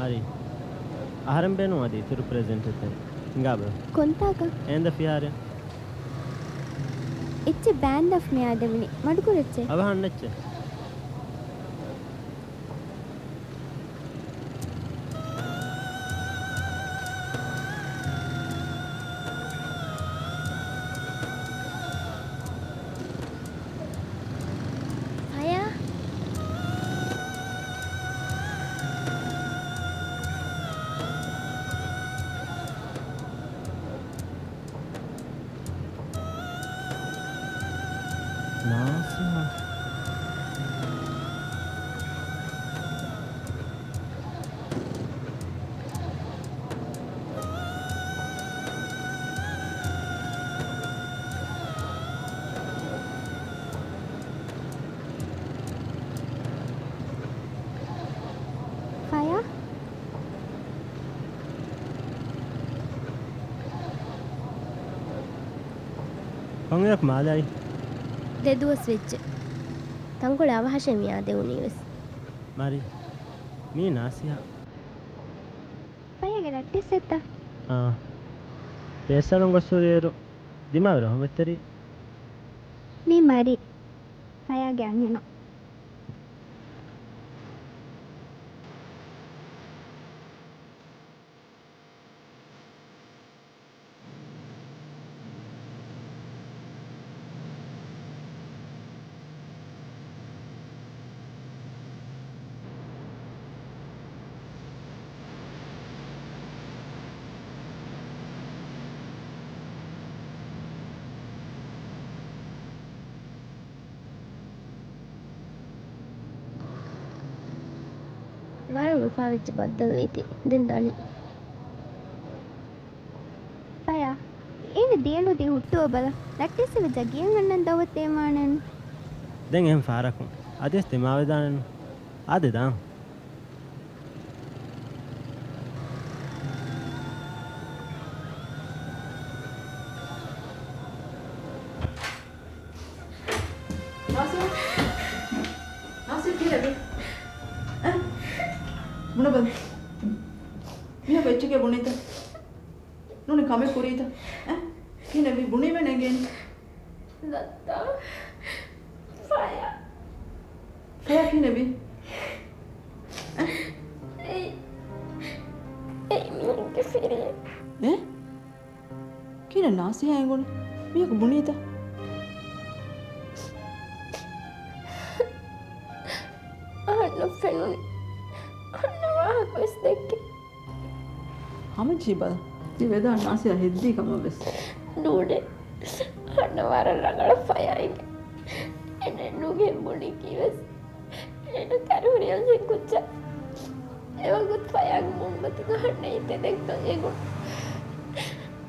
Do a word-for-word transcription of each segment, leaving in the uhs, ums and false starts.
ހަރީ. އަހަރެން ބޭނުން އަދި އިތުރު ޕްރެޒެންޓެއް ދޭން. ހިނގާބަލަ. ކޮންތާކަށް؟ އޭނދަ ފިހާރައެއް. އެއްޗެއް ބާންދާފަ މިއާދެވުނީ. މަޑުކުރައްޗޭ. އަވަހަށް ނެއްޗޭ. ފަޔާ. ނާސިހާ. ފަޔާ؟ ކޮންއިރަކު މާލެ އައީ؟ ދެ ދުވަސް ވެއްޖެ. ތަންކޮޅެއް އަވަހަށޭ މިއާދެވުނީވެސް. މާރި، މީ ނާސިހާ. ފަޔާގެ ރައްޓެއްސެއްތަ؟ އާ. ޕޭސަރުން ގޮސް ހުރިއިރު ދިމާވި ރަހުމަތްތެރި. މީ މާރި. ފަޔާގެ އަންހެނުން. ވަރަށް އުފާވެއްޖެ ބައްދަލުވީތީ. ދެން ދަނީ. ފަޔާ، އޭނަ ދިޔަނުދީ ހުއްޓުވަބަލަ. ރައްޓެއްސެވިއްޖާ ގިޔަން އަންނަން ދައުވަތު ދޭންވާނެއްނު. ދެން އެހެން ފަހަރަކުން އަދިވެސް ދިމާވެދާނެއްނު. އާދެ ދާން. ނާސިޔާ؟ ނާސިޔާ ކީއްވެ؟ އަ؟ ބުނެބަލަ. މީހަކު އެއްޗެކޭ ބުނީތަ؟ ނޫނީ ކަމެއް ކުރީތަ؟ އަ؟ ކިހިނެއްވީ؟ ބުނީމޭ ނޭނގޭނީ. ދައްތާ. ފަޔާ. ފަޔާ ކިހިނެއްވީ؟ އަ؟ އެއީ، އެއީ މީހެއްގެ ފިރިއެއް. އެ؟ ކިހިނެއް ނާސިހާ އެނގުނީ؟ މީހަކު ބުނީތަ؟ އަހަންނަށް ފެނުނީ. އަހަންނަށް ވާހަކަވެސް ދެއްކި. ހަމަޖެހިބަލަ. ތި ވެދާން ނާސިހާ ހެއްދީ ކަމަށްވެސް. ނޫނޭ. އަހަންނަށް ވަރަށް ރަނގަޅަށް ފަޔާ އެނގޭ. އެނެއް ނުގެ ބުނިކީވެސް. އޭނަ ކަރު ހުރި އަންހެންކުއްޖާ. އެވަގުތު ފަޔާގެ މޫނުމަތިން އަހަންނަށް ހިތެއް ދެއްކަން އެނގުނު.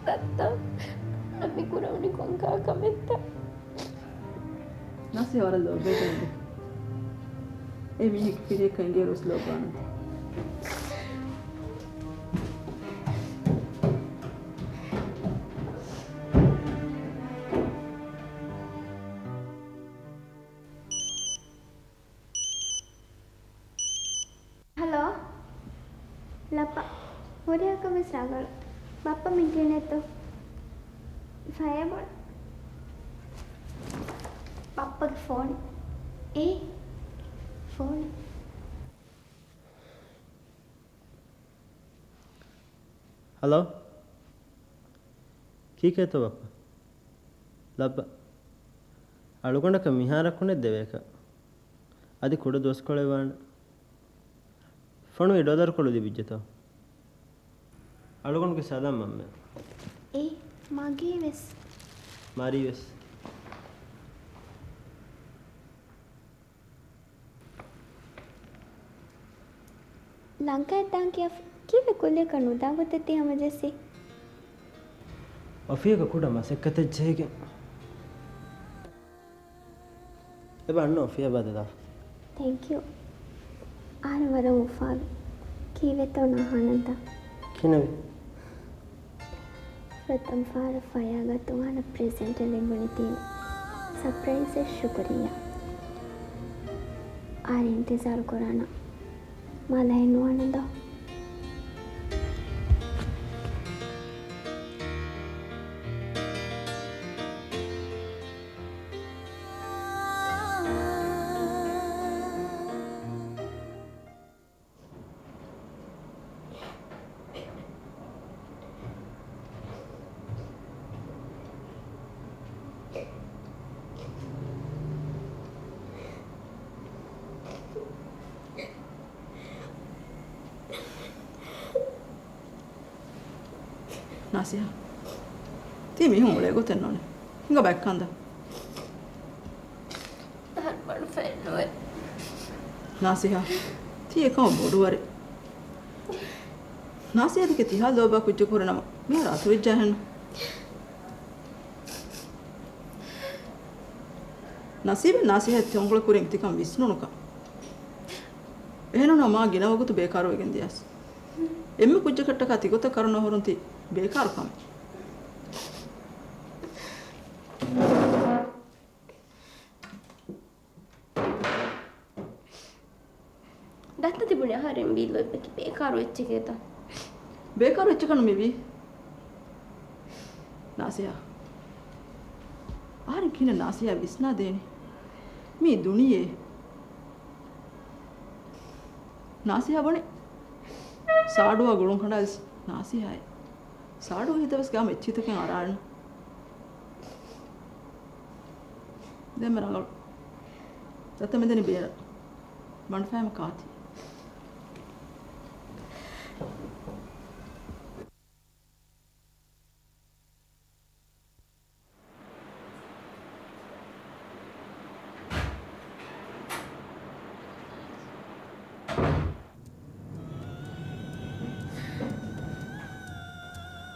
ދައްތާ، އަދި ކުރެވުނީ ކޮންކަހަލަ ކަމެއްތަ؟ ނާސިހާ ވަރަށް ލޯބިވެގެން އެ މީހެއްގެ ފިރިއަކަށް އެނގޭރުވެސް ލޯބިވާނެތީ. ހަލޯ. ލައްބަ. ހުރިހާކަމެއް ރަނގަޅު. ބައްޕަ މިދިޔަނީތޯ؟ ފަޔާ ބުނަން. ބައްޕަގެ ފޯނު. އޭ. ފޯނު. ހަލޯ. ކީކޭތޯ ބައްޕަ؟ ލައްބަ. އަޅުގަނޑަކަށް މިހާރަކު ނެތްދެވޭކަށް. އަދި ކުޑަ ދުވަސްކޮޅެއް ވާނެ. ފޮނުވި ޑޮލަރުކޮޅު ލިބިއްޖެތޯ؟ އަޅުގަނޑުގެ ސަލާމް މަންމަ. އޭ، މަގޭ ވެސް. މާރީ ވެސް. ލަންކާއަށް ދާން ކިޔާފަ ކީއްވެ ކުއްލިއަކަށް ނުދާ ގޮތެއް ތި ހަމަޖެއްސީ؟ އޮފީހަކަށް ކުޑަ މަސައްކަތެއް ޖެހިގެން. އެބަ އަންނަ އޮފީހަށް ބަދަލާފަ. ތޭންކް ޔޫ. އަހަރެން ވަރަށް އުފާވި. ކީއްވެތޯ ނާހާނަންތަ؟ ކިހިނެއްވީ؟ ފުރަތަމަ ފަހަރަށް ފަޔާގަ ތުހާނަ ޕްރެޒެންޓެއް ލިބުނީތީ ސަޕްރައިޒެއް ޝުކުރިއްޔާ. އަހަރެން އިންތިޒާރު ކުރާނަ. މާލެ ނުވާނެ ދޯ؟ ނާސިހާ، ތީ މީހުން އުޅޭ ގޮތެއް ނޫނޭ. ހިނގާ ބައެއް ކަންތައް. ނާސިހާ، ތީ އެކަމަށް ބޮޑުވަރެއް. ނާސިހާ ދެކެ ތިހާ ލޯބިވާ ކުއްޖަކު ހުރެނަމަ މިހާރު އަތުވެއްޖާހެން. ނަސީބެއް ނާސިހާ ތި އަނގަޅަ ކުރިން ތިކަން ވިސްނުނުކަން. އެހެންނޫން މާ ގިނަ ވަގުތު ބޭކާރުވެގެން ދިޔަސް. އެންމެ ކުއްޖަކަށްޓަކާ ތިގޮތަށް ކަރުނަ ހުރުން ތި ބޭކާރު ކަމެއް. ދައްތަ ތިބުނީ އަހަރެން ވީ ލޯތްބަކީ ބޭކާރު އެއްޗެކޭތަ؟ ބޭކާރު އެއްޗެކަށް ނު މިވީ. ނާސިހާ. އަހަރެން ކިހިނެއް ނާސިހާ ވިސްނާދޭނެ؟ މީ ދުނިޔެ. ނާސިހާ ބުނި ސާޑުއާ ގުޅުން ކަނޑާލިސް ނާސިހާއޭ. ސާޑުގެ ހިތަށް ވެސް ގާމަ އެއްޗިތަކެއް އަރާނެ. ދެންމެ ރަނގަޅު. ދައްތަ މެދަނީ ބޭރަށް. ބަނޑުފައިމަ ކާތީ.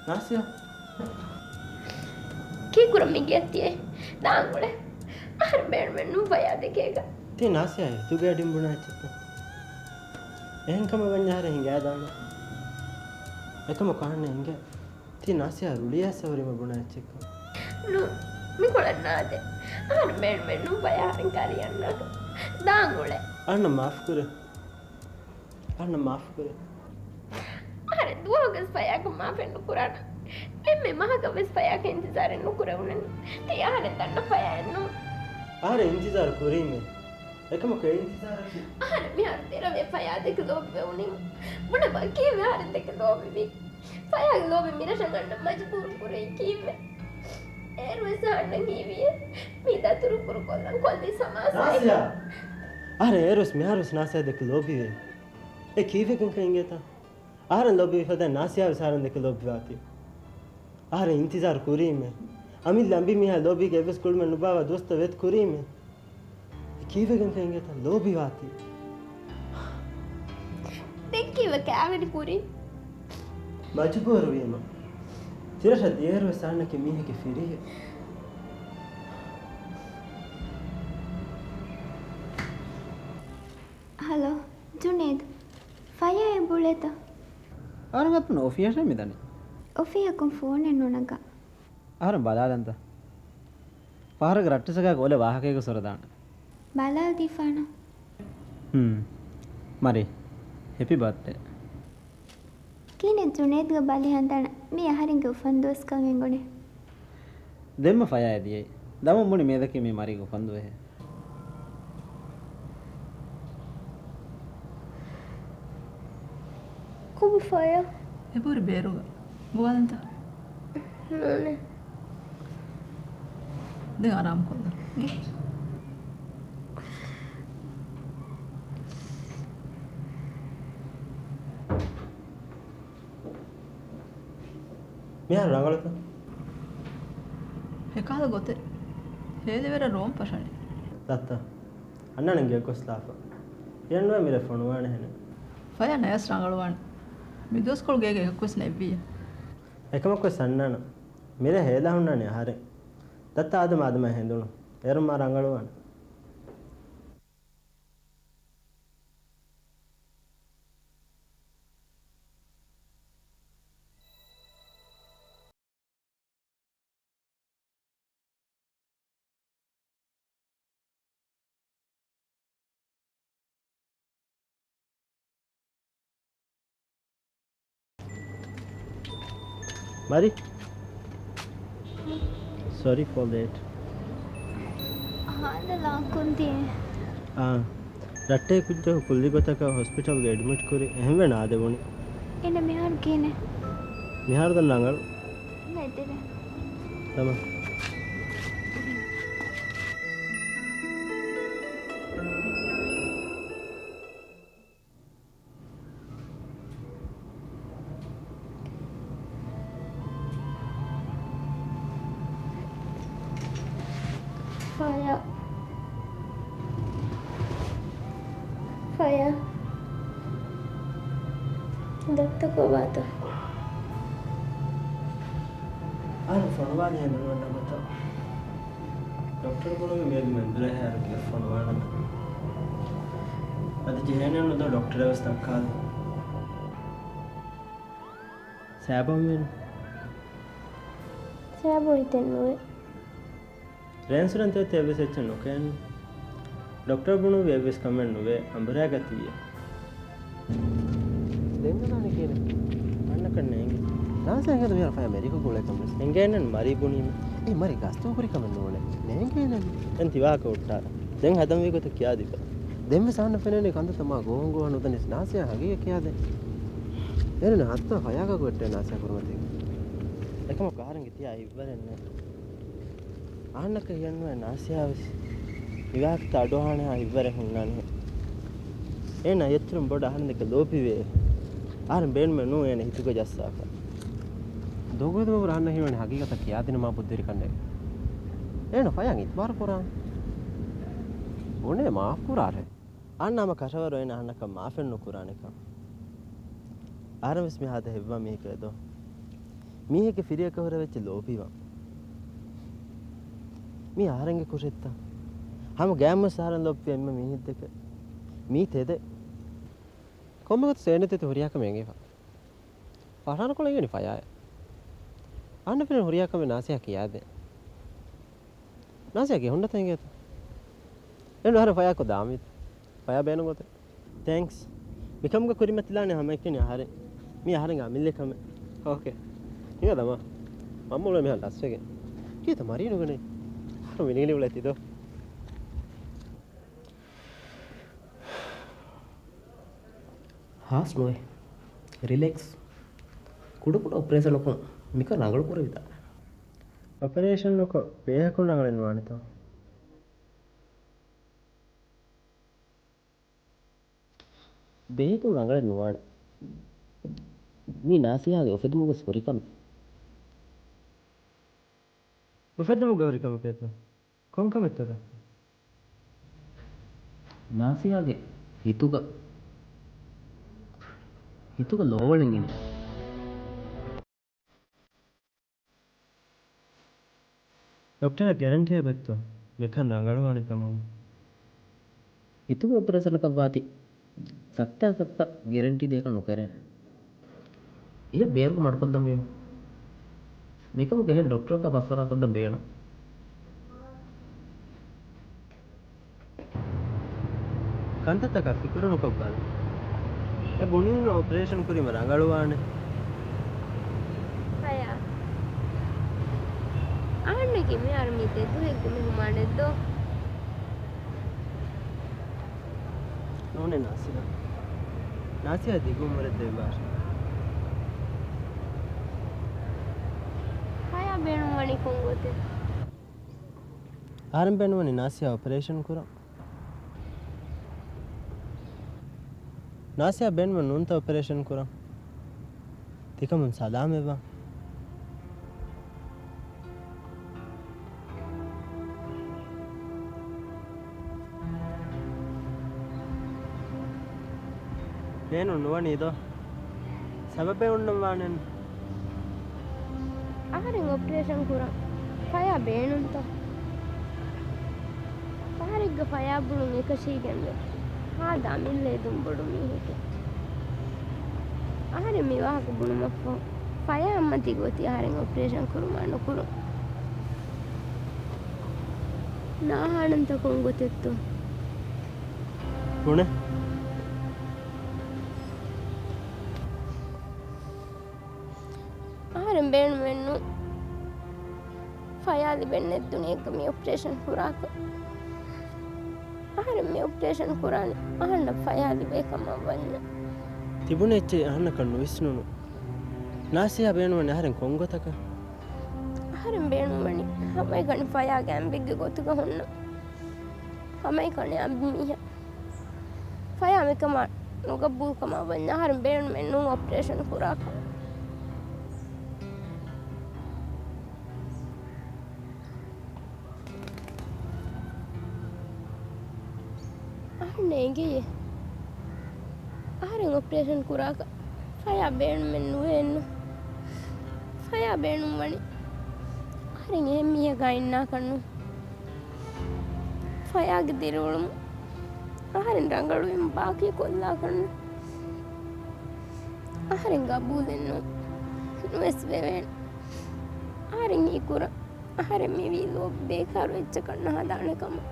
ނާސިޔާ. ކީކުރަން މިގެއަށް ތިޔައީ؟ ދާން އުޅެ. އަހަރެން ބޭނުމެއް ނޫން ފަޔާ ދެކޭގަ. ތީ ނާސިޔާ އެ ތުގެ އަޑިން ބުނާ އެއްޗެއްތަ؟ އެހެން ކަމެއް ވަންޏާ އަހަރެން ހިނގާދާނެ. އެކަމަކު އަހަންނަށް އިނގޭ. ތީ ނާސިޔާ ރުޅިއައިސް ހުރީމަ ބުނާ އެއްޗެއްކަން. ނޫން، މިކޮޅަށް ނާދޭ. އަހަރެން ބޭނުމެއް ނޫން ފަޔާ އަހަރެން ކާރި އަންނާކަށް. ދާން އުޅެ. އަހަންނަށް މާފުކުރޭ. އަހަންނަށް މާފުކުރޭ. އަހަރެން ދުވަހުގެ ފަޔާކަށް މާފެއް ނުކުރާނަން. އެންމެ މަހަކަށް ވެސް ފަޔާކަށް އިންތިޒާރެއް ނުކުރެވުނަން. ތީ އަހަރެން ދަންނަ ފަޔާއެއް ނޫން. އަހަރެން އިންތިޒާރު ކުރީމޭ. އެކަމަކު އެ އިންތިޒާރަކީ. އަހަރެން މިހާރު ދެރަވޭ ފަޔާ ދެކެ ލޯބިވެވުނީމަ. ބުނަބަ ކީއްވެ އަހަރެން ދެކެ ލޯބިވީ؟ ފަޔާގެ ލޯބި މިރަށަށް އަންނަން މަޖުބޫރު ކުރީ ކީއްވެ؟ އޭރުވެސް އަހަންނަށް ހީވިއޭ، މީ ދަތުރު ކުރުކޮށްލަން ކޮށްލީ ސަމާސާއެއް. ނާސިޔާ! އަހަރެން އޭރުވެސް މިހާރުވެސް ނާސިޔާ ދެކެ ލޯބިވޭ. އެ ކީއްވެގެންކަން އިނގޭތަ؟ އަހަރެން ލޯބިވި ފަދައިން ނާސިޔާވެސް އަހަރެން ދެކެ ލޯބިވާތީ. އަހަރެން އިންތިޒާރު ކުރީމޭ. އަމިއްލަ އަނބިމީހާ ލޯބީގެ އެއްވެސް ކުޅުމެއް ނުބާވާ ދުވަސްތައް ވެތި ކުރީމޭ. ކީއްވެގެންކަން އިނގޭތަ؟ ލޯބިވާތީ. ދެން ކީއްވެ ކައިވެނި ކުރީ؟ މަޖުބޫރުވީމަ. ތިރަށަށް ދިޔައިރުވެސް އަހަންނަކީ މީހެއްގެ ފިރިހެއް. ހަލޯ، ޖުނޭދު. ފަޔާ އެބަ އުޅޭތަ؟ އަހަރެން އަތުން އޮފީހަށޭ މިދަނީ. އޮފީހަކުން ފޯނެއް ނުނަގާ. އަހަރެން ބަލާލަންތަ؟ ފަހަރަކަށް ރައްޓެއްސަކާ އޮލެ ވާހަކައިގަ ސޮރަދާނެ. ބަލާލަދީފާނަ. ހުން. މަރި. ހެޕީ ބާތްޑޭ. ކިހިނެއް ޖުނޭދުގެ ބަލި ހަނދާނަށް މީ އަހަރެންގެ އުފަންދުވަސްކަން އެނގުނީ؟ ދެންމެ ފަޔާ އެ ދިޔައީ. ދަމުން ބުނި މިއަދަކީ މީ މަރީގެ އުފަންދުވަހެއް. ކޮބާ ފަޔާ؟ އެބަހުރި ބޭރުގަ. ގޮވާލަންތަ؟ ނޫނޭ. ދެން އަރާމުކޮށްލަ. މިހާރު ރަނގަޅުތަ؟ އެކަހަލަ ގޮތެއް. ހޭލިވެރަށް ރޯން ފަށަނީ. ދައްތަ. އަންނާނެ ގެއަށް ގޮސްލާފަ. އެއަށްނުވޭ މިރޭ ފޮނުވާނެހެނެއް. ފަޔާ ނަޔަސް ރަނގަޅުވާނެ. މި ދުވަސްކޮޅު ގޭގަ އެކަކުވެސް ނެއްވިއްޔާ. އެކަމަކުވެސް އަންނާނަން. މިރޭ ހޭލާ ހުންނާނީ އަހަރެން. ދައްތަ އާދަމް އާދަމާ ހެނދުނު. އޭރުން މާ ރަނގަޅުވާނެ. މަރި. ސޮރީ ފޯ ލޭޓް. ހާދަ ލާކުން ދިޔަ. އާ. ރައްޓެހި ކުއްޖަކު ކުއްލި ގޮތަކަށް ހޮސްޕިޓަލްގަ އެޑްމިޓް ކުރި. އެހެންވެ ނާދެވުނީ. އޭނަ މިހާރު ކިހިނެއް؟ މިހާރު ދެން ރަނގަޅު. ނެތިރެ. ތަމަ. ފަޔާ. ފަޔާ. ދޮކްޓަ ކޮބާތޯ؟ އަހަރެން ފޮނުވާލި ހެނދުނު ނަމަތަ. ޑޮކްޓަރ ބުނުމި މިއަދު މެންދުރަހެއް އަރަކި ފޮނުވާނަމެ. އަދި ޖެހޭނެ ނުދޯ ޑޮކްޓަރަށް ވެސް ދައްކާލަ. ސާބޯ މިއަން. ސާބޯ ހިތެއް ނުވޭ. ރޭންސުރެން ތެއް ތެއްވެސް އެއްޗެއް ނުކޭނު. ޑޮކްޓަރ ބުނުވި އެއްވެސް ކަމެއް ނުވޭ، އަނބުރާ ގަތީއޭ. ދެން ނަންނަ ކީނެ. އަންނަކަން ނޭނގެ. ނާސިޔާ ހިނގަތު މިހާރު ފަޔާ މެރިކޮށް ގުޅޭ ކަމެއް. އެނގޭނެން މަރީ ބުނީމަ. އެ މަރި ގަސްތު ކުރި ކަމެއް ނޫނޭ. ނޭނގޭނެން. ދެން ތި ވާހަކަ ހުއްޓާލަ. ދެން ހަދަންވީ ގޮތަށް ކިޔާދީފަ. ދެންވެސް އަހަންނަށް ފެނޭނެ ކަންތައްތައް މާ ގޯހުން ގޯހަށް ނުދަނީސް ނާސިޔާ ހަގީގަތް ކިޔާދޭ. އޭނަ ހައްތާ ފަޔާގަ ގޮއްޓޭ ނާސިޔާ ކުރިމަތީގަ. އެކަމަކު އަހަރެންގެ ތިޔާ ހިތްވަރެއް ނެތް. އަހަންނަކަށް ހިޔެއްނުވޭ ނާސިޔާވެސް މިވާހަކަތައް އަޑުއަހާނެހާ ހިތްވަރެއް ހުންނާނެހެން. އޭނަ އެއްޗިރުން ބޮޑަށް އަހަރެންދެކެ ލޯބިވޭ. އަހަރެން ބޭނުމެއް ނޫން އޭނަ ހިތުގަ ޖައްސާފަ. ދޮގުހެދުމަށްވުރެ އަހަންނަށް ހީވަނީ ހަގީގަތަށް ކިޔާދިނުމާ ބުއްދިރިކަންނޭ. އޭނަ ފަޔާން އިތުބާރު ކުރާ. ބުނޭ މާފް ކުރާށޭ. އަންނަ ހަމަ ކަށަވަރު އޭނަ އަހަންނަކަށް މާފެއް ނުކުރާނެކަން. އަހަރެން ވެސް މި ހާދަ ހެއްވާ މީހެކޭ ދޯ. މީހެކޭ ފިރިއަކަށް ހުރެ ވެއްޖެ ލޯބިވާން. މީ އަހަރެންގެ ކުށެއްތަ؟ ހަމަ ގައިމުވެސް އަހަރެން ލޯބިވި އެންމެ މީހެއްދެކެ. މީ ތެދެއް. ކޮންމެ ގޮތަކަށް ސޭނެތެތި ހުރިހާ ކަމެއް އެނގިފަ. ފަށާނަކޮޅަށް އެނގެނީ ފަޔާއޭ. އަހަންނަށް ފެނޭ ހުރިހާ ކަމެއް ނާސިޔާ ކިޔާދޭ. ނާސިޔާ ގެ ހުންނަތަ އެނގޭތަ؟ އެން އަހަރެން ފަޔާ ކޮށް ދާންވީތަ؟ ފަޔާ ބޭނުން ގޮތެއް. ތޭންކްސް. މިކަމުގަ ކުރިމަތިލާނެ ހަމައެކަނި އަހަރެން. މީ އަހަރެންގެ އަމިއްލަ ކަމެއް. އޯކޭ. ހިނގާ ދަމާ. މަންމަ އުޅޭ މިހާރު ލަސްވެގެން. ކީއްތަ މަރީ ނުގަނޭ؟ އަހަރެން ވިނިގިނި އުޅޭ ތި ދޯ. ހާސް ނުވޭ. ރިލެކްސް. ކުޑަކުޑަ އޮޕަރޭޝަނަކުން މިކަން ރަނގަޅު ކުރެވިދާނެ. އޮޕަރޭޝަން ނުކޮށް ބޭހަކުން ރަނގަޅެއް ނުވާނެތޯ؟ ބޭހަކުން ރަނގަޅެއް ނުވާނެ. މީ ނާސިޔާގެ އުފެދުމުގެ ހުރިކަމެއް. އުފެދުމުގެ ހުރިކަމެކޭތޯ؟ ކޮން ކަމެއްތޯ ދައްކަނީ؟ ނާސިޔާގެ ހިތުގަ، ހިތުގަ ލޯވަޅެއް އިން. ޑޮކްޓަރ ގެރެންޓީއެއް ވޭތޯ މިކަން ރަނގަޅުވާނެ ކަމަށް؟ ހިތުގެ އޮޕަރޭޝަނަކަށް ވާތީ ސައްތާ ސައްތަ ގެރެންޓީ ދޭކަށް ނުކެރޭނެ. އެ ބޭރުގަ މަޑުކޮށްލަން ވީމަ. މިކަމުގެ އެހެން ޑޮކްޓަރަކާ މަޝްވަރާކޮށްލަން ބޭނުން. ކަންތައްތަކާ ފިކުރު ނުކޮށް ބަލަ. އެ ބުނީނު އޮޕަރޭޝަން ކުރީމަ ރަނގަޅުވާނެ. ފަޔާ. އަހަންނަކީ މިހާރު މީ ދެ ދުވަހެއްގެ މެހުމާނެއް ދޯ؟ ނޫނޭ ނާސިޔާ. ނާސިޔާ ދިގު އުމުރެއް ދެއްވާށި. ފަޔާ ބޭނުންވަނީ ކޮން ގޮތެއް؟ އަހަރެން ބޭނުންވަނީ ނާސިޔާ އޮޕަރޭޝަން ކުރަން. ނާސިޔާ ބޭނުމެއް ނޫންތަ އޮޕަރޭޝަން ކުރަން. ތިކަމުން ސަލާމަތްވާން. ބޭނުން ނުވަނީ ދޯ؟ ސަބަބެއް އޮންނަން ވާނެން. އަހަރެން އޮޕަރޭޝަން ކުރަން ފަޔާ ބޭނުންތަ؟ ފަހަރެއްގަ ފަޔާ ބުނުން އެކަށީގެންވެ. ހާދަ އަމިއްލަ އެދުން ބޮޑު މީހެކޭ. އަހަރެން މި ވާހަކަ ބުނުމަށްފަހު ފަޔާ މަތީގަ އޮތީ އަހަރެން އޮޕަރޭޝަން ކުރުމާ ނުކުރުން. ނާހާނަންތަ ކޮން ގޮތެއްތޯ؟ ބުނެ. އަހަރެން ބޭނުމެއްނު ފަޔާ ލިބެން ނެތް ދުނިޔެއެއްގަ މި އޮޕަރޭޝަން ކުރާކަށް. އަހަރެން މި އޮޕަރޭޝަން ކުރާނީ އަހަންނަށް ފަޔާ ލިބޭ ކަމަށް ވަންޏާ. ތިބުނެ އެއްޗެއް އަހަންނަކަށް ނުވިސްނުނު. ނާސިޔާ ބޭނުންވަނީ އަހަރެން ކޮން ގޮތަކަށް؟ އަހަރެން ބޭނުންވަނީ ހަމައެކަނި ފަޔާގެ އަނބިއްގެ ގޮތުގަ ހުންނަ ހަމައެކަނި އަނބިމީހެއް. ފަޔާ މިކަމާ ނުގަބޫލުކަމަށް ވަންޏާ އަހަރެން ބޭނުމެއް ނޫން އޮޕަރޭޝަން ކުރާކަށް. ނޭނގެޔޭ. އަހަރެން އޮޕަރޭޝަން ކުރާކަށް ފަޔާ ބޭނުމެއް ނުވޭނު. ފަޔާ ބޭނުން ވަނީ އަހަރެން އެހެން މީހަކާ އިންނާކަށްނު. ފަޔާގެ ދިރިއުޅުމުން އަހަރެން ރަނގަޅުވީމަ ބާކީ ކޮށްލާކަށްނު. އަހަރެން ގަބޫލެއްނު. ނުވެސް ވެވޭނެ. އަހަރެން ހީކުރަން. އަހަރެން މިވީ ލޯބި ބޭކާރު އެއްޗަކަށް ނަހަދާނެ ކަމަށް.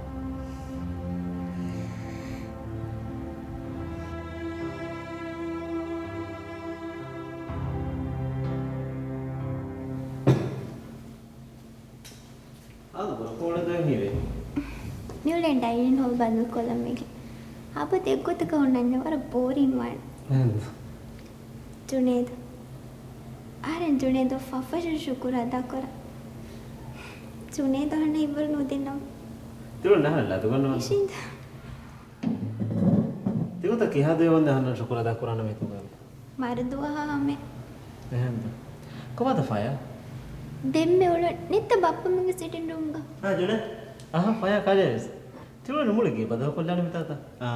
އާދެ، ބުރަކޮޅެއް ދެން ހީވޭ. މިއުޅެން ޑައިނިން ހޯލް ބަދަލުކޮށްލަން ވެގެން. އަބަދު އެއްގޮތަކަށް ހުންނަންޏާ ވަރަށް ބޯރިން ވާނެ. އެހެން. ޖުނޭދު. އަހަރެން ޖުނޭދު ފަށްފަށުން ޝުކުރު އަދާކުރާ. ޖުނޭދު އަހަންނަށް އިއްވަރު ނުދިންނަމަ. ތިއުޅެން ނަހަން ލަދުގަންނަވާ. އިށީނދ. ތިގޮތަށް ކިހާ ދުވެ ވަންދެން އަހަންނަށް ޝުކުރު އަދާކުރާނަމޭ ތުގަން. މަރުދުވަހާ ހަމެ. އެހެންދު. ކޮބާތަ ފަޔާ؟ ދެންމެ އުޅުން ނެތްތަ ބައްޕަމެންގެ ސިޓިން ރޫމްގަ؟ އާ، ޖުނޭ. އަހަ، ފަޔާ ކާލޭ ވެސް. ތިއުޅެން މުޅި ގޭ ބަދަލުކޮށްލާނެ މިތާތަ؟ އާ.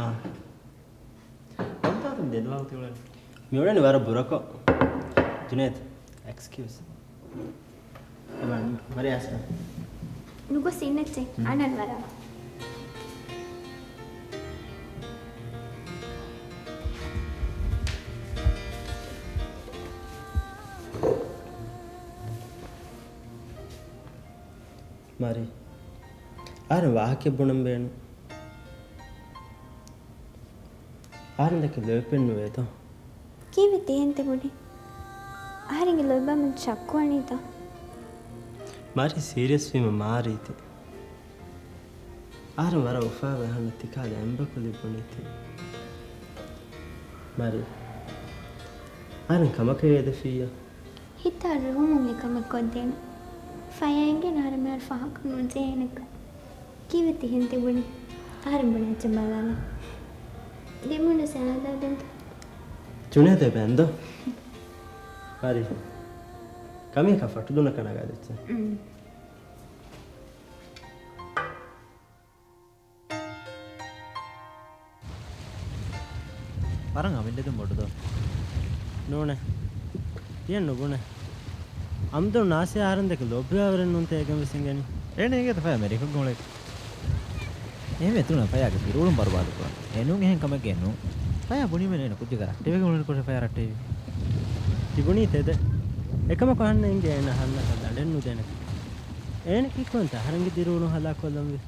ކޮންތާތަ މި ދެދުވަހަކު ތިއުޅެން؟ މިއުޅެނީ ވަރަށް ބުރަކޮށް. ޖުނޭދު، އެކްސްކިއުސް. އެބަ، މަރި އަސްމަ. ނުގޮސް އިންނައްޗޭ، ހުން. އަންނަން ވަރަށް. މަރި، އަހަރެން ވާހަކައެއް ބުނަން ބޭނުން. އަހަރެން ދެކެ ލޯތްބެއް ނުވޭތޯ؟ ކީއްވެ ތިހެން ތިބުނީ؟ އަހަރެންގެ ލޯތްބާމެން ޝައްކުވަނީތަ؟ މަރި ސީރިއަސް ވީމަ މާރީތި. އަހަރެން ވަރަށް އުފާވެ އަހަންނަށް ތިކާލަ އެނބަކު ލިބުނީތީ. މަރި، އަހަރެން ކަމަކަށް އެދެފިއްޔާ؟ ހިތާ ރުހުމުން އެކަމެއް ކޮށްދޭނެ. ފަޔާ އެނގޭނެ އަހަރެން މިހާރު ފާހަގަ ނުޖެހޭނެކަން. ކީއްވެ ތިހެން ތިބުނީ؟ އަހަރެން ބުނި އެއްޗެއް ބަލާލަ. ދެމުނަސް އާދާ ދެންތަ؟ ޖުނޭދު އެބަ އެނދޯ؟ ހަރި. ކަމީކަ ފަޓުދުނަކަށް ނަގާ ދެއްޗެ. އުން. ވަރަށް އަމިއްލަދުން ބޮޑުދޯ؟ ނޫނޭ. ތިޔަ ނުބުނޭ. އަމްދު ނާސިޔާ އަހަރެން ދެކެ ލޯބިވާވަރެއް ނޫންތޭ އޭގެން ވެސް އިނގޭނީ. އޭނަ އެނގޭތަ ފަޔާ މެރިކަށް ގުޅޭ؟ އެހެން އެތުނަ ފަޔާގެ ދިރިއުޅުން ބަރުބާދުކުރަން. އެނޫން އެހެން ކަމެއްގެ ނޫން. ފަޔާ ބުނީމެ އޭނަ ކުއްޖަކަށް ރައްޓެވިގެން އުޅެނިކޮށް ފަޔާ ރައްޓެވި. ތިބުނީ ތެދެއް. އެކަމަކު އަހަންނަށް އިނގޭ އޭނަ އަހަންނަށް ލަނޑެއް ނުދޭނެކަން. އޭނަ ކީއްކުރަންތަ އަހަރެންގެ ދިރިއުޅުން ހަލާކޮށްލަންވީ؟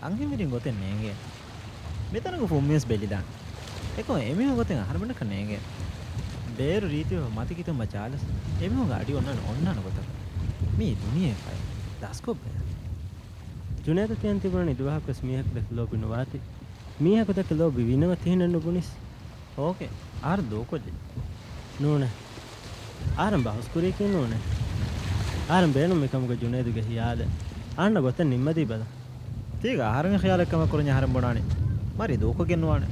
އަންހެންވެރިން ގޮތެއް ނޭނގޭ. މިތަނަކު ފުންމިވެސް ބެލިދާނެ. އެކަމަކު އެމީހުން ގޮތެއް އަހަރެމެންނަކަށް ނޭނގޭ. ބޭރު ރީތިވެފަ މަތި ކިތަންމަ ޖާލަސް އެމީހުންގެ އަޑި އޮންނާނެ އޮންނާނެ ގޮތަށް. މީ ދުނިޔެ ފަޔަށް ދަސްކޮށްބަޔަށް. ޖުނޭދު ކިޔަން ތިބުނަނީ ދުވަހަކުވެސް މީހަކު ދެކެ ލޯބި ނުވާތީ. މީހަކު ދެކެ ލޯބި ވީނަމަ ތިހެނެއް ނުބުނިސް. އޯކޭ، އަހަރެން ދޫކޮށްލި. ނޫނޭ. އަހަރެން ބަހުސްކުރީކީ ނޫނޭ. އަހަރެން ބޭނުން މިކަމުގަ ޖުނޭދުގެ ހިޔާލެއް. އަހަންނަށް ގޮތެއް ނިންމަދީބަލަ. ތީގަ އަހަރެންގެ ޚިޔާލެއް ކަމަށް ކުރަންޏާ އަހަރެން ބުނާނީ. މަރި ދޫކޮށްގެން ނުވާނެ.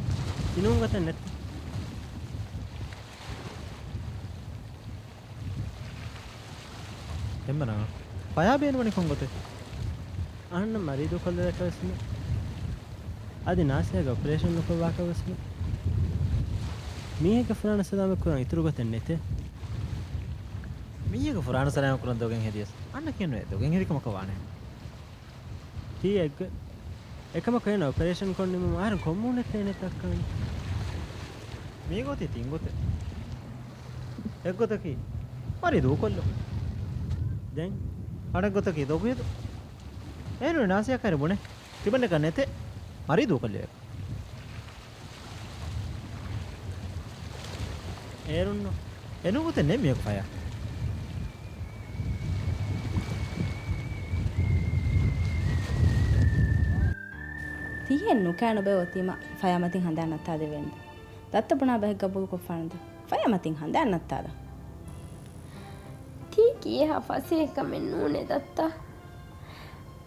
ތިނޫން ގޮތެއް ނެތް. އެންމެ ރަނގަޅު. ފަޔާ ބޭނުންވަނީ ކޮން ގޮތެއް؟ އަހަންނަށް މަރީ ދޫކޮށްލެވޭކަށް ވެސް ނޫން. އަދި ނާސިޔާގެ އޮޕަރޭޝަން ނުކޮށްވާކަށް ވެސް ނޫން. މީހެއްގެ ފުރާނަ ސަލާމަތް ކުރަން އިތުރު ގޮތެއް ނެތޭ. މީހެއްގެ ފުރާނަ ސަލާމަތް ކުރަން ދޮގެއް ހެދިޔަސް އަންނަ ކިހިނެއް ދޮގެއް ހެދި ކަމަކަށް ވާނެ. ތީ އެއްގޮތް. އެކަމަކު އޭނަ އޮޕަރޭޝަން ކޮށް ނިމުމުން އަހަރެން ކޮންމޫނެއްތަ އޭނަ ދައްކާނީ؟ މީގޮތީ ތިން ގޮތެއް. އެއްގޮތަކީ މަރީ ދޫކޮށްލުން. ދެން؟ އަނެއްގޮތަކީ ދޮގު ހެދުން. އޭނު ނާސިޔާ ކައިރި ބުނެ. ތިމަންނަކަށް ނެތޭ މަރީ ދޫކޮށްލެވޭކަށް. އޭރުންނު. އެނޫން ގޮތެއް ނެތް މީހަކު ފަޔާ. ތިހެން ނުކާނުބެ އޮތީމަ ފަޔާ މަތިން ހަނދާން ނައްތާލެވޭނެ. ދައްތަ ބުނާ ބަހެއްގަ ބޮޑުކޮށްފާނެ. ފަޔާ މަތިން ހަނދާން ނައްތާލަ. ތީ ކީއްހާ ފަސޭހަކަމެއް ނޫނޭ ދައްތާ.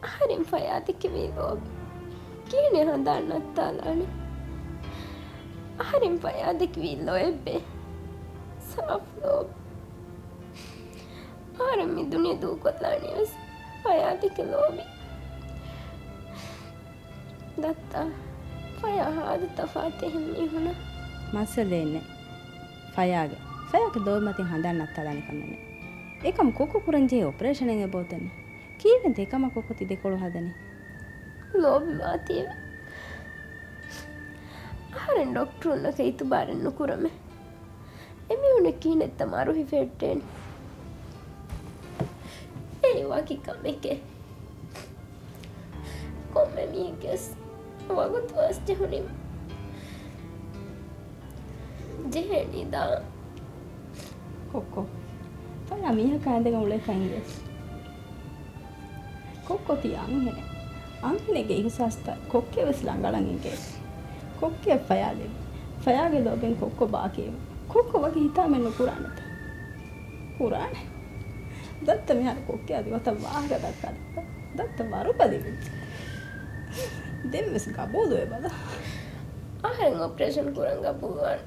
އަހަރެން ފަޔާ ދެކެވީ ލޯބި. ކިހިނެއް ހަނދާން ނައްތާލާނެ؟ އަހަރެން ފަޔާ ދެކެވީ ލޯތްބެއް. ސާފު ލޯބި. އަހަރެން މި ދުނިޔެ ދޫކޮށްލާނީ ވެސް ފަޔާ ދެކެ ލޯބި. ދައްތާ، ފަޔާ ހާދަ ތަފާތު އެހެން މީހުނަށް. މައްސަލައެއް ނެތް. ފަޔާގެ، ފަޔާގެ ލޯބި މަތިން ހަނދާން ނައްތާލާނެ ކަމެއް ނެތް. އެކަމް ކޮއްކޮ ކުރަން ޖެހޭ އޮޕަރޭޝަނެއް އެބައޮތެއް ނެތް. ކީއްވެންތަ އެކަމަކު ކޮއްކޮ ތި ދެކޮޅު ހަދަނީ؟ ލޯބިވާތީވެ. އަހަރެން ޑޮކްޓަރުންނަކަށް އިތުބާރެއް ނުކުރަމޭ. އެމީހުނެއް ކިހިނެއްތަ މަރު ހިފެއްޓޭނެ. އެއީ ވަކި ކަމެކޭ. ކޮންމެ މީހެއްގެވެސް ވަގުތު އައިސް ޖެހުނީމަ ޖެހޭނީ ދާން. ކޮއްކޮ. ފަޔާ މީހަކާ އިނދެގެން އުޅޭކަށް އިނގޭ. ކޮއްކޮ ތީ އަންހެނެއް. އަންހެނެއްގެ އިހުސާސްތައް ކޮއްކޮއަށް ވެސް ރަނގަޅަށް އެނގޭ. ކޮއްކޮއަށް ފަޔާ ލެއްވި. ފަޔާގެ ލޯބިން ކޮއްކޮ ބާކީވި. ކޮއްކޮ ވަކި ހިތާމައެއް ނުކުރާނެތަ؟ ކުރާނެ. ދައްތަ މިހާރު ކޮއްކޮ އަދި ވަތަށް ވާހަކަ ދައްކާލައްވާ. ދައްތަ ވަރުބަލި ވެއްޖެ. ދެން ވެސް ގަބޫލުވޭ ބަލަ. އަހަރެން އޮޕަރޭޝަން ކުރަން ގަބޫލުވާނެ.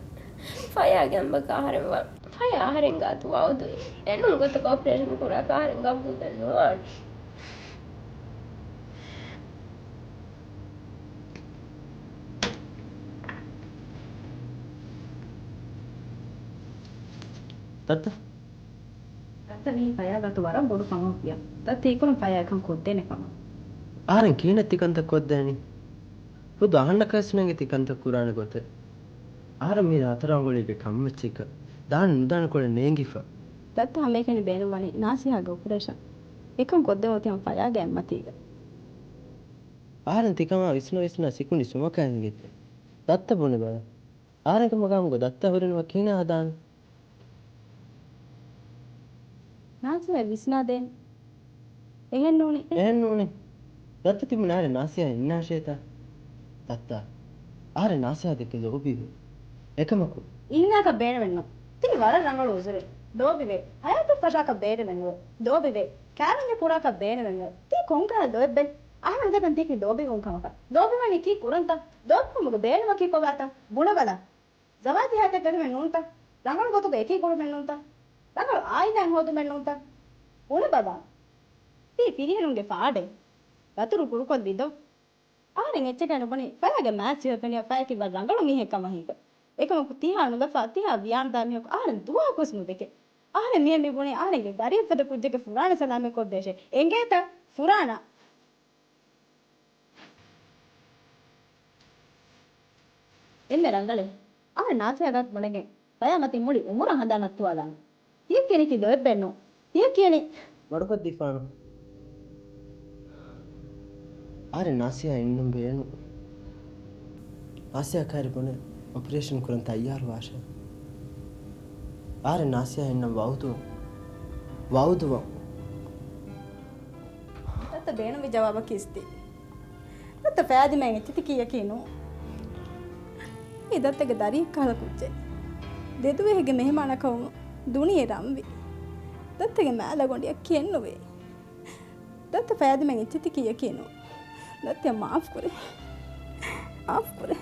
ފަޔާގެ އަނބަކަށް އަހަރެން ވާން. ފަޔާ އަހަރެން ގާތު ވައުދުވި. އެނޫން ގޮތަކަށް އޮޕަރޭޝަން ކުރާކަށް އަހަރެން ގަބޫލެއް ނުވާނެ. ދައްތަ؟ ދައްތަ މީ ފަޔާ ގާތު ވަރަށް ބޮޑު ކަމަކު ކިޔާ. ދައްތަ އެކުރުން ފަޔާ އެކަން ކޮށްދޭނެ ކަމަށް. އަހަރެން ކިހިނެއް ތިކަންތައް ކޮށްދޭނީ؟ ހުދު އަހަންނަކަށް ވެސް ނޭނގޭ ތިކަންތައް ކުރާނެ ގޮތެއް. އަހަރެން މީ ރަތަރަނގޮޅީގެ ކަންމައްޗަކަށް ދާން ނުދާނެ ކޮޅެއް ނޭނގިފަ. ދައްތަ ހަމައެކަނި ބޭނުންވަނީ ނާސިހާގެ އޮޕަރޭޝަން. އެކަން ކޮށްދެވުން އޮތީ ހަމަ ފަޔާގެ އަތްމަތީގަ. އަހަރެން ތިކަމާ ވިސްނަ ވިސްނާ ސިކުނޑި ސުމަކާ އެނގޭތަ؟ ދައްތަ ބުނެ ބަލަ. އަހަރެންގެ މަގާމުގަ ދައްތަ ހުރިނަމަ ކިހިނެއް ހަދާނެ؟ ނާސިހާ ވިސްނާދޭން. އެހެން ނޫނީ. އެހެން ނޫނީ. ދައްތަ ތިބުނީ އަހަރެން ނާސިހާ އިންނާށޭތަ؟ ދައްތަ. އަހަރެން ނާސިހާ ދެކެ ލޯބިވޭ. އެކަމަކު. އިންނާކަށް ބޭނުމެއްނު. ތީ ވަރަށް ރަނގަޅު އުޒުރެއް. ލޯބިވޭ. ހަޔާތަށް ފަށާކަށް ބޭނުމެއްނު. ލޯބިވޭ. ކާވެންޏަށް ކުރާކަށް ބޭނުމެއްނު. ތީ ކޮންކަހަލަ ލޯތްބެއް؟ އަހަރެން ދެކަން ތީކީ ލޯބިވުން ކަމަކަށް. ލޯބިވަނީ ކީ ކުރަންތަ؟ ލޯބިވުމުގެ ބޭނުމަކީ ކޮބާތަ؟ ބުނެބަލަ. ޒަވާޖު ހަޔާތެއް ގަތުމެއް ނޫންތަ؟ ރަނގަޅު ގޮތުގަ އެކީ ކުޅުމެއް ނޫންތަ؟ ރަނގަޅު އާއިލާއެއް ހޯދުމެއް ނޫންތަ؟ ބުނެބަލަ. ތީ ފިރިހެނުންގެ ފާޑެއް. ދަތުރު ކުރުކޮށްލި ދޯ؟ އަހަރެން އެއްޗެކޭ ނުބުނީ ފަޔާގެ މާތް ސިފަ ފެނިޔާ ފަޔަކީ ވަރަށް ރަނގަޅު މީހެއް ކަމަށް ހިނގާ. އެކަމަކު ތިހާ ނުލަފާ، ތިހާ ވިޔާނުދާ މީހަކު އަހަރެން ދުވަހަކުވެސް ނުދެކެ. އަހަރެން މިހެން މި ބުނީ އަހަރެންގެ ދަރިއަށް ފަދަ ކުއްޖެއްގެ ފުރާނަ ސަލާމަތް ކޮށްދޭށޭ. އެނގޭތަ؟ ފުރާނަ. އެންމެ ރަނގަޅޭ. އަހަރެން ނާސިހާ ގާތު ބުނެގެން ފަޔާ މަތިން މުޅި އުމުރަށް ހަނދާން ނައްތުވާލާނެ. ތިޔަ ކިޔަނީ ތި ލޯތްބެއްނު. ތިޔަ ކިޔަނީ. ވަރުގަދަ ދިފާނު. އަހަރެން ނާސިހާ އިންނަން ބޭނު. ނާސިހާ ކައިރި ބުނެ އޮޕަރޭޝަން ކުރަން ތައްޔާރު ވާށޭ. އަހަރެން ނާސިހާ އިންނަން ވައުދުވަން. ވައުދުވަން. ދައްތަ ބޭނުންވި ޖަވާބަކީ އިސްތި. ދައްތަ ފަޔާ ދިމާއިން އެއްޗެތި ކީއަކީ ނޫން. މީ ދައްތަގެ ދަރިއެއް ކަހަލަ ކުއްޖެއް. ދެދުވަހެއްގެ މެހެމާނަކަށް ދުނިޔެ ރަންވި. ދައްތަގެ މާލަ ގޮނޑިއަށް ކެއްނުވޭ. ދައްތަ ފަޔާ ދިމާއިން އެއްޗެތި ކީއަކީ ނޫން. ދައްތަ މާފު ކުރޭ. މާފު ކުރޭ.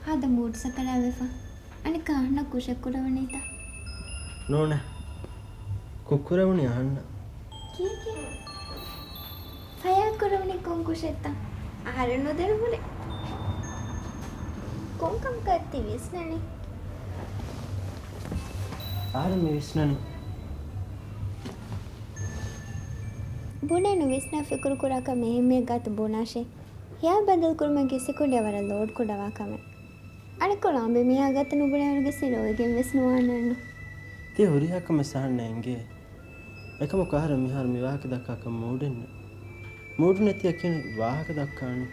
ހާދަ މޫޑް ސަކަރާވެފަ. އަނެއްކާ އަހަންނަށް ކުށެއް ކުރަވަނީތަ؟ ނޫނޭ. ކުށް ކުރެވުނީ އަހަންނަށް. ކީކޭ؟ ފަޔާ ކުރެވުނީ ކޮން ކުށެއްތަ؟ އަހަރެން ނުދެން ހުރެ. ކޮން ކަމަކަށް ތި ވިސްނަނީ؟ އަހަރެން މި ވިސްނަނީ. ބުނޭ ނުވިސްނާ ފިކުރު ކުރާކަށް މި އެހެންމެ ގާތު ބުނާށޭ. ހިޔާ ބަދަލު ކުރުމަކީ ސިކުނޑިއަށް ވަރަށް ލޯޑް ކުޑަވާ ކަމެއް. އަނެއްކޮޅު އަނބިމީހާ ގާތު ނުބުނެވުނުގެ ސި ލޯތްގެން ވެސް ނުވާނަންނު. ތި ހުރިހާ ކަމެއް ސަހަންނަށް އެނގޭ. އެކަމަކު އަހަރެން މިހާރު މި ވާހަކަ ދައްކާކަށް މޫޑެއް ނެތް. މޫޑު ނެތިއަށް ކިހިނެއް ވާހަކަ ދައްކާނީ؟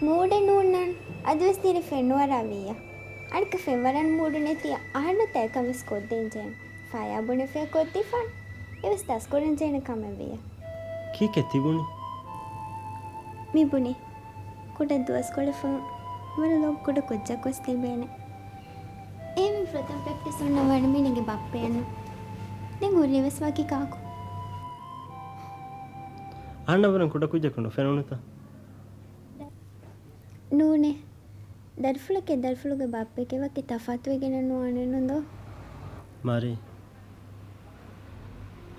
މޫޑެއް ނޫންނާން. އަދިވެސް ދިރި ފެންނުވަރާ ވިއްޔަ. އަނެއްކާ ފެންވަރަން މޫޑު ނެތިއްޔާ އަހަންނަށް ތައް އެކަން ވެސް ކޮށްދޭން ޖެހޭނެ. ފަޔާ ބުނެފިޔާ ކޮށްދީފާނެ. އެވެސް ދަސްކުރަން ޖެހޭނެ ކަމެއް ވިއްޔަ. ކީކޭ ތިބުނީ؟ މިބުނީ ކުޑަ ދުވަސްކޮޅެއް ފަހުން ވަރަށް ލޯބި ކުޑަ ކުއްޖަކު ވެސް ލިބޭނެ. އެހެންވީމަ ފުރަތަމަ ޕްރެކްޓިސް އޮންނަ ވަނީ މީނަގެ ބައްޕައެއްނު. ދެން ހުރީ ވެސް ވަކި ކާކު. އަހަންނަށްވުރެން ކުޑަ ކުއްޖަކު ނުފެނުނުތަ؟ ނޫނޭ. ދަރިފުޅަކޭ ދަރިފުޅުގެ ބައްޕައެކޭ ވަކި ތަފާތުވެގެން ނުވާނެ ނުދޯ؟ މަރީ.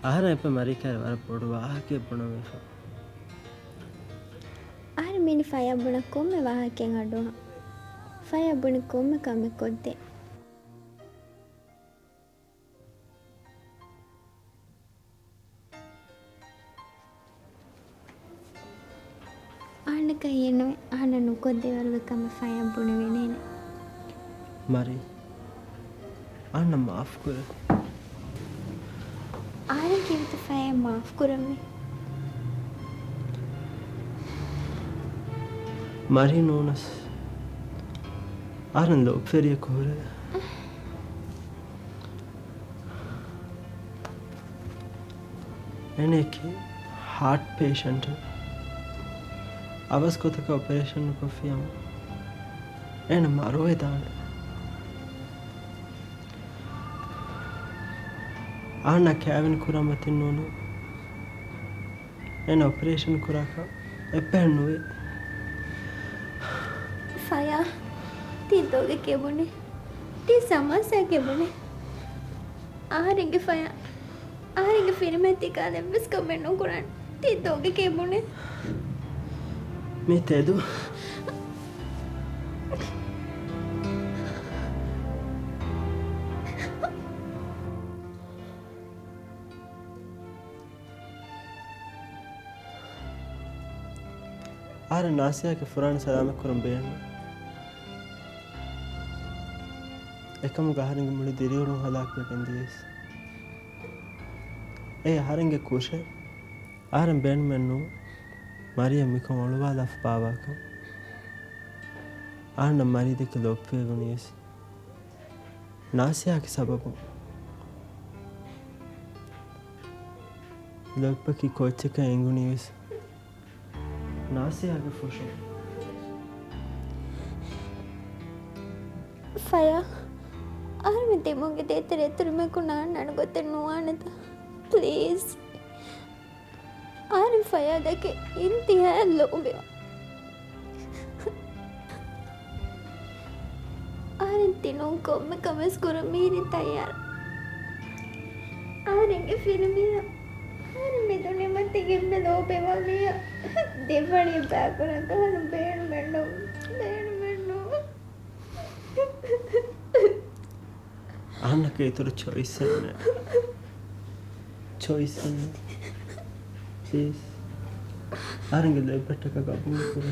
އަހަރެން އެއްބަ މަރީ ކައިރި ވަރަށް ބޮޑު ވާހަކައެއް ބުނަން ވެފަ. އަހަރެން މީނި ފަޔާ ބުނަ ކޮންމެ ވާހަކައެއް އަޑުއަހަ. ފަޔާ ބުނި ކޮންމެ ކަމެއް ކޮށްދޭ. އަހަންނަކަށް ހިއެއްނުވޭ، އަހަންނަށް ނުކޮށްދޭވަރުގެ ކަމެއް ފަޔާ ބުނެވޭނެހެނެއް. މަރީ، އަހަންނަށް މާފުކުރޭ. އަހަރެން ކީއްވެތަ ފަޔާ މާފުކުރަންވީ؟ މަރީ ނޫނަސް އަހަރެން ލޯބިވެރިއަކު ހުރޭ. އޭނައަކީ ހާޓް ޕޭޝަންޓެއް. އަވަސް ގޮތަކަށް އޮޕަރޭޝަން ކޮށްފިއަމަ އޭނަ މަރުވެދާނެ. އަހަންނަށް ކައިވެނި ކުރާ މަތިން ނޫނީ އޭނަ އޮޕަރޭޝަން ކުރާކަށް އެއްބަހެއް ނުވޭ. ފަޔާ، ތި ދޮގެކޭ ބުނެ. ތި ސަމާސާއެކޭ ބުނެ. އަހަރެންގެ ފަޔާ، އަހަރެންގެ ފިރިމީހާ ތި ކަހަލަ އެއްވެސް ކަމެއް ނުކުރަން. ތި ދޮގެކޭ ބުނެ. މި ތެދު. އަހަރެން ނާސިޔާގެ ފުރާނަ ސަލާމަތްކުރަން ބޭނުން. އެކަމުގަ އަހަރެންގެ މުޅި ދިރިއުޅުން ހަލާކުވެގެން ދިޔަސް، އެ އަހަރެންގެ ކުށެއް. އަހަރެން ބޭނުމެއް ނޫން މަރިޔަށް މިކަން އޮޅުވާލާފަ ބާވާކަށް. އަހަންނަށް މަރީ ދެކެ ލޯބިވެވުނީވެސް ނާސިޔާގެ ސަބަބުން. ލޯތްބަކީ ކޯއްޗަކަށް އެނގުނީވެސް ނާސިޔާގެ ފުށުން. ފަޔާ، އަހަރެން މި ދެމުންގެ ދޭތެރޭ އިތުރުމަކު ނާންނާނެ ގޮތެއް ނުވާނެތަ؟ ޕްލީޒް. އަހަރެން ފަޔާ ދެކެ އިންތިހާއަށް ލޯބިވާ. އަހަރެން ތި ނޫން ކޮންމެ ކަމެއް ކުރަން މިހިރީ ތައްޔާރަށް. އަހަރެންގެ ފިރިމީހާ، އަހަރެން މި ދުނިޔެމަތީގެ އެންމެ ލޯބިވާ މީހާ ދެވަނީ ބައިކުރަން އަހަރެން ބޭނުމެއް ނޫން، ބޭނުމެއް ނޫން. އަހަންނަކަށް އިތުރު ޗޮއިސްއެއް ނެތް. ޗޮއިސްއެއް ނެތް. ޕްލީޒް. އަހަރެންގެ ލޯތްބެއްޓަކަށް ގަބޫލު ކުރޭ.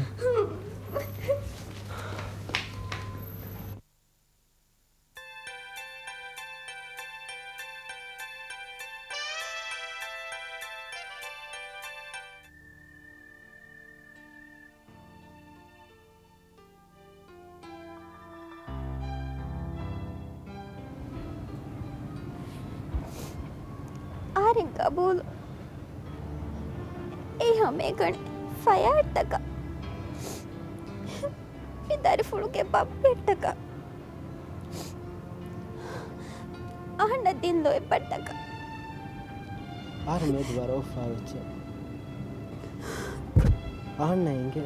އަހަރެން ގަބޫލު. އެ ހަމައެކަނި ފަޔާއަށްޓަކާ، މި ދަރިފުޅުގެ ބައްޕައަށްޓަކާ. އަހަންނަށް ދިން ލޯތްބަށްޓަކާ. އަހަރެން މިއަދު ވަރަށް އުފާވެއްޖެ. އަހަންނަށް އިނގޭ.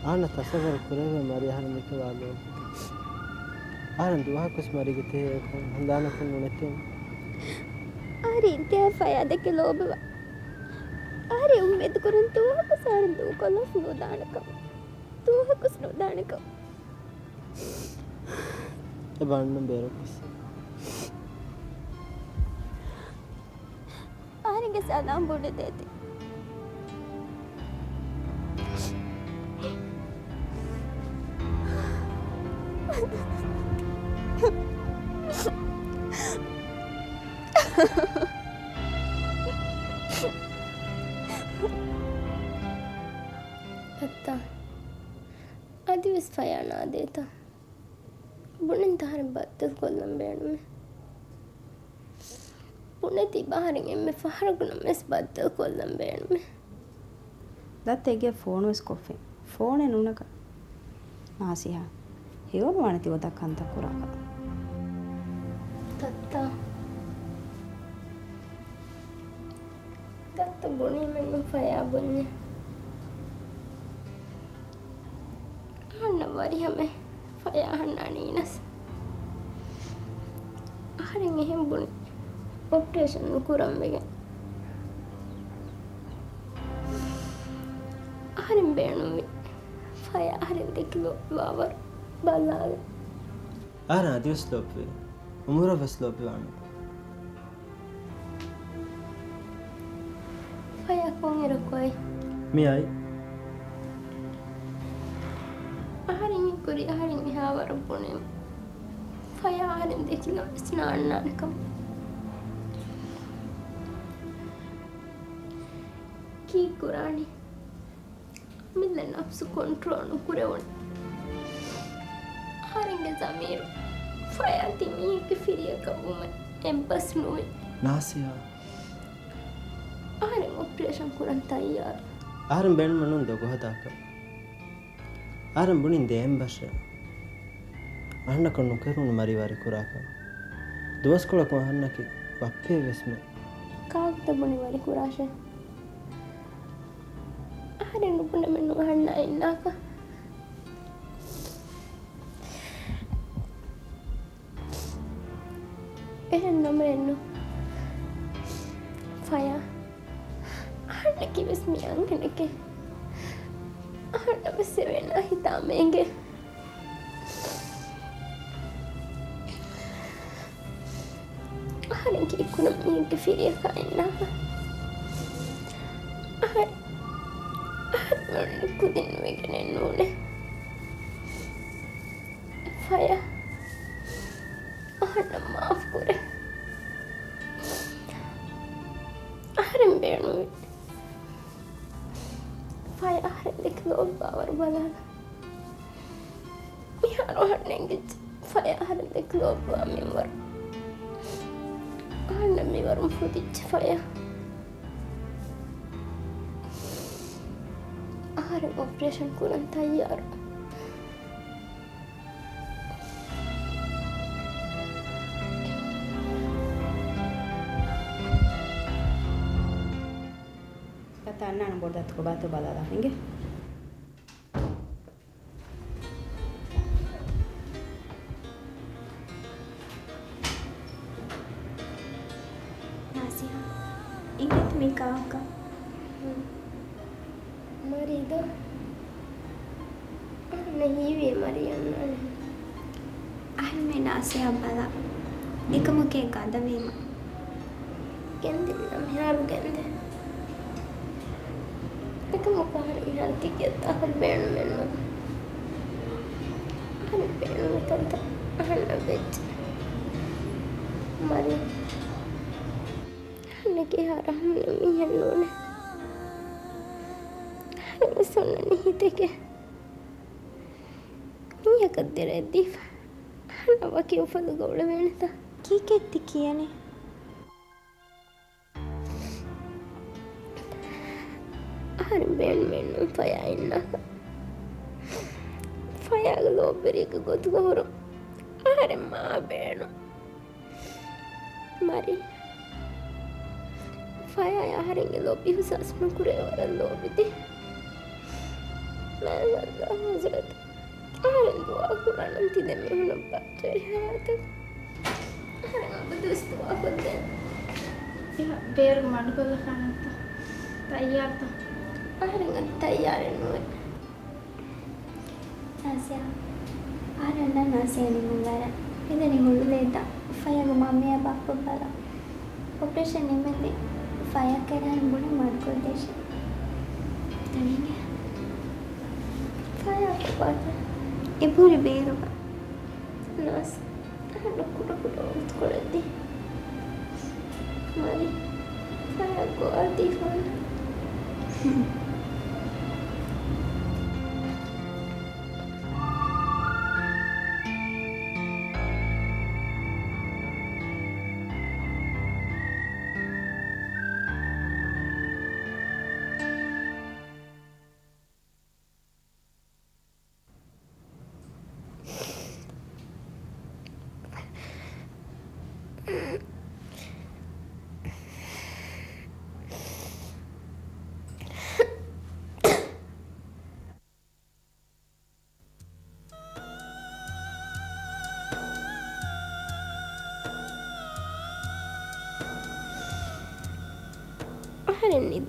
އަހަންނަށް ތަސައްވަރު ކުރެވޭ މަރި އަހަރެން ދެކެވާ ލޯބި. އަހަރެން ދުވަހަކުވެސް މަރީގެ ތެހެއަކުން ހަނދާނަކުން ނުނެތޭނެ. އަހަރެން އިންތިހާ ފަޔާ ދެކެ ލޯބިވާ. އަހަރެން އުއްމީދު ކުރަން ދުވަހަކުވެސް އަހަރެން ދޫކޮށްލާފަ ނުދާނެކަމަށް. ދުވަހަކުވެސް ނުދާނެކަމަށް. އެބަ އަންނަ ބޭރަކުވެސް. އަހަރެންގެ ސަލާމް ބުނެދޭތި. ތައްތާ، އަދިވެސް ފަޔާ ނާދޭތަ؟ ބުނެންތަ އަހަރެން ބައްދަލުކޮށްލަން ބޭނުމޭ. ބުނެ ތިބާ އަހަރެން އެންމެ ފަހަރަކު ނަމަވެސް ބައްދަލުކޮށްލަން ބޭނުމޭ. ދައްތަ އެގޭ ފޯނުވެސް ކޮށްފިން. ފޯނެއް ނޫނަކަށް. ނާސިހާ. ހެޔޮނުވާނެ ތި އޮތަށް ކަންތައް ކުރާކަށް. ތައްތާ. ތައްތަ ބުނީމެއްނު ފަޔާ ބުންޏެ. ވަރިހަމަ ފަޔާ އަހަންނާ ނީނަސް. އަހަރެން އެހެން ބުނި އޮޕަރޭޝަން ނުކުރަން ވެގެން. އަހަރެން ބޭނުންވި ފަޔާ އަހަރެން ދެކި ލޯބިވާވަރު ބަލާލަން. އަހަރެން އަދިވެސް ލޯބިވޭ. އުމުރަށް ވެސް ލޯބިވާނެ. ފަޔާ ކޮންއިރަކު އައި؟ މި އައި. އަހަރެން އެކުރި އަހަރެން އެހާ ވަރަށް ބުނެ. ފަޔާ އަހަރެން ދެކިލަން ވެސް ނާންނާނެ ކަމަށް. ކީއްކުރާނީ؟ މިލަ ނަފްސު ކޮންޓްރޯލް ނުކުރެވުނު. އަހަރެންގެ ޒަމީރު ފަޔާ ތި މީހެއްގެ ފިރިއަކަށް ވުމެއް އެއްބަސް ނުވި. ނާސިޔާ. އަހަރެން އޮޕަރޭޝަން ކުރަން ތައްޔާރު. އަހަރެން ބޭނުމެއް ނޫން ދޮގު ހަދާކަށް. އަހަރެން ބުނިން ދޭން ބަށެއް. އަހަންނަކަށް ނުކެރުނު މަރި ވަރިކުރާކަށް. ދުވަސްކޮޅަކުން އަހަންނަކީ ބައްޕައެއް ވެސްމެ. ކާކުތަ ބުނި ވަރިކުރާށޭ؟ އަހަރެން ނުބުނެމެއްނު އަހަންނާ އިންނާކަށް. އެހެން ނަމައެއްނު. ފަޔާ. އަހަންނަކީ ވެސް މި އަންހެނެކޭ. އަހަންނަށް ވެސް އެވެންނާ ހިތާމަ އެނގޭ. އަހަރެން ކީއްކުރަން މީހެއްގެ ފިރިއަކާ އިންނާކަށް. އަހަރެން، އަހަރެން ކުދިން ވެގެނެއް ނޫނޭ. ފަޔާ، އަހަންނަށް މާފު ކުރޭ. އަހަރެން ބޭނުންވީ ފަޔާ އަހަރެން ދެކެ ލޯބިވާވަރު ބަލާލަން. މިހާރު އަހަންނަށް އެނގިއްޖެ ފަޔާ އަހަރެން ދެކެ ލޯބިވާ މިންވަރު. އަހަންނަށް މިވަރުން ފުދިއްޖެ ފަޔާ. އަހަރެން އޮޕަރޭޝަން ކުރަން ތައްޔާރު. ކަތާ އަންނާނަން ބޮޑު ދަތުކޮށް ބާތޯ ބަލާލާފަ އިނގޭ. ނާސިޔާ، އިނގޭތަ މީ ކާކު؟ މަރީދޯ؟ އަހަންނަށް ހީވޭ މަރީ އަންނާނެ. އަހަރެމެން ނާސިޔާ ބަލާ. އެކަމަކޭ ގަދަވީމަ. ގެންދިންނަ މިހާރު ގެންދޭ. އެކަމަކު އަހަރެން މިހާރު ތިކެއް އަހަރު ބޭނުމެއްނު. އަހަރެން ބޭނުމި ކަންތައް އަހަންނަށް ވެއްޖެ. މަރީ. އަހަންނަކީ އެހާ ރަހުމްނެއް މީހެއް ނޫނޭ. އަހަރެން ވެސް އޮންނަނީ ހިތެކޭ. މީހަކަށް ދެރައެއް ދީފަ އަހަންނަށް ވަކި އުފަލުގަ އުޅެވޭނެތަ؟ ކީކޭ ތި ކިޔަނީ؟ އަހަރެން ބޭނުމެއްނު ފަޔާ އިންނާކަށް. ފަޔާގެ ލޯބިވެރިއެއްގެ ގޮތުގަ ހުރުން އަހަރެން މާ ބޭނުން. މަރީ. ފަޔާ އަހަރެންގެ ލޯބި އިހުސާސް ނުކުރޭ ވަރަށް ލޯބިދޭ. މާތް ﷲ ޙަޟްރަތަށް އަހަރެން ދުޢާ ކުރާނަން ތި ދެ މީހުނަށް ބައްޗަވެރި ޙަޔާތެއް. އަހަރެން އަބަދުވެސް ދުޢާ ކޮށްދޭން. އެހާ ބޭރުގަ މަޑުކޮށްލަފާނަންތަ؟ ތައްޔާރުތަ؟ އަހަރެން އަދި ތައްޔާރެއް ނުވޭ. ނާސިޔާ، އަހަރެންނަށް ނާސިޔާ ނިމުން ވަރަށް މިދަނީ ހުޅުލޭތަ؟ ފަޔާގެ މަންމަޔާ ބައްޕަ ބަލާ. އޮޕަރޭޝަން ނިމެދިން ފަޔާ ކެރޭ އަހަރެން ބުނި މަޑުކޮށްދޭށޭ. ދަނީގެ ފަޔާ ކޮބާތަ؟ އެބަހުރި ބޭރުގަ. ނާސް، އަހަންނަށް ކުޑަކުޑަ ވަގުތުކޮޅެއް ދީ. މަރި، ފަޔާ ގޮވާދީފާނެ.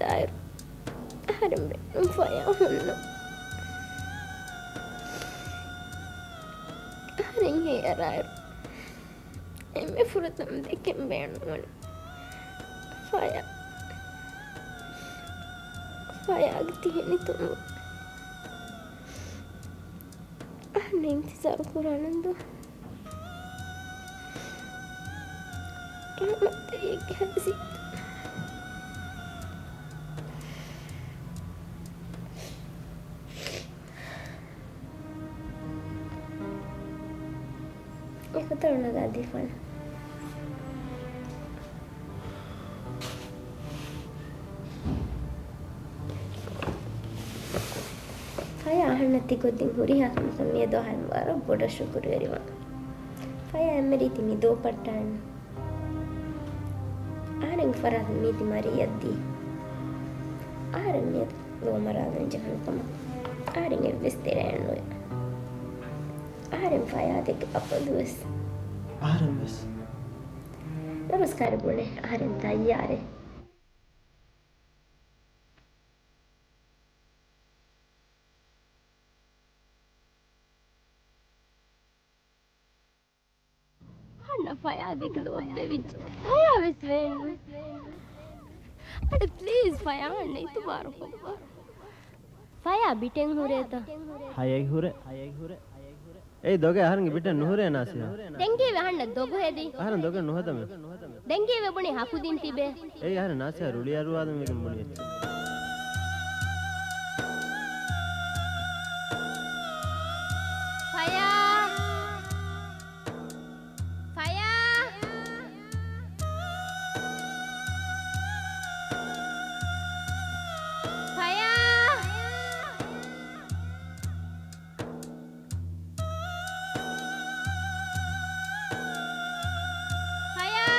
ދާއިރު އަހަރެން ބޭނުން ފަޔާ ހުންނަ. އަހަރެން ހޭ އަރާއިރު އެންމެ ފުރަތަމަ ދެކެން ބޭނުންވަނީ ފަޔާ. ފަޔާގެ ތިހެނިތުން އަހަންނަށް އިންތިޒާރު ކުރާނަން ދޯ؟ ރަޙްމަތްތެރިއެއްގެ ހަސީން. އެކަތަޅު ނަގާދީފާނަން. ފަޔާ އަހަންނަށް ތިގޮތްދިން ހުރިހާ ކަމަކަށް މިއަދު އަހަރެން ވަރަށް ބޮޑަށް ޝުކުރުވެރިވާން. ފަޔާ އެންމެ ރީތި މި ދޯ ޕައްޓާން. އަހަރެންގެ ފަރާތުން މީތި މަރިޔަށްދީ. އަހަރެން މިއަދު ލޯ މަރާލަން ޖެހުނު ކަމަށް އަހަރެން އެއްވެސް ތެރެއަށް ނުވޭ. އަހަރެން ފަޔާދެއްގެ އަބަދުވެސް. އަހަރެން ވެސް. ނަމަސްކާރި ބުނެ އަހަރެން ތައްޔާރެއް. އަހަންނަށް ފަޔާދެއް ލޯބިވެއްޖެ. ފަޔާ ވެސް ވޭނު. އަޑެ ޕްލީޒް ފަޔާ އަހަންނަށް އިތުބާރުކޮށް. ފަޔާ ބިޓެއް ހުރޭތަ؟ ހަޔެއް ހުރޭ. އޭ ދޮގެއް އަހަރެންގެ ބިޓެއް ނުހުރޭ ނާސިޔާ. ދެން ކީއްވެ އަހަންނަށް ދޮގު ހެދީ؟ އަހަރެން ދޮގެއް ނުހަދަމޭ. ދެން ކީއްވެ ބުނީ ހަކުދިން ތިބޭ؟ އޭ އަހަރެން ނާސިޔާ ރުޅި އަރުވާލަން ވެގެން ބުނި އެއްޗެއް. ފަޔާ. ފަޔާ. ފަޔާ. ފަޔާ.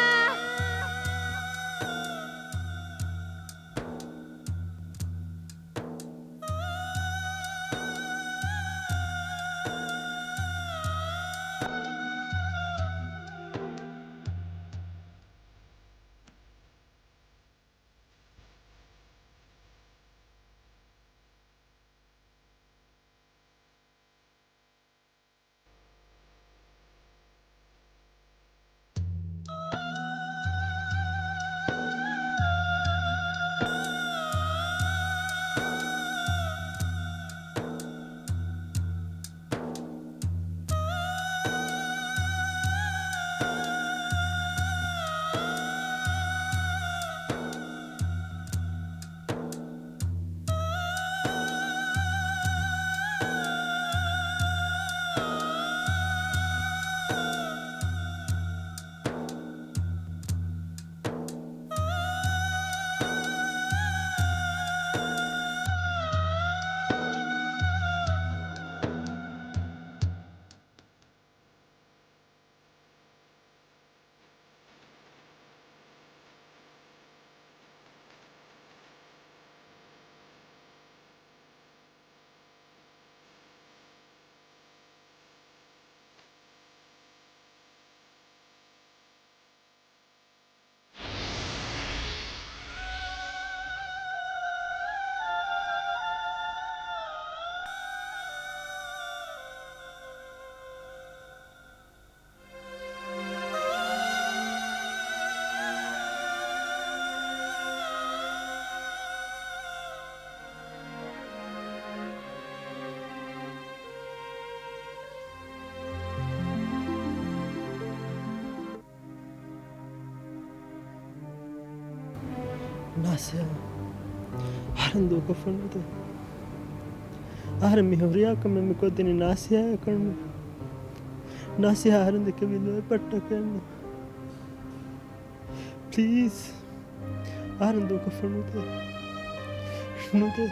ނާސިޔާ، އަހަރެން ދޫކޮށްފަ ނުދޭ. އަހަރެން މި ހުރިހާ ކަމެއް މި ކޮށްދިނީ ނާސިޔާއަކަށް ނޫން. ނާސިޔާ އަހަރެން ދެކެވީ ލޯތްބަށްޓަކައެއްނު. ޕްލީޒް. އަހަރެން ދޫކޮށްފަ ނުދޭ. ނުދޭ.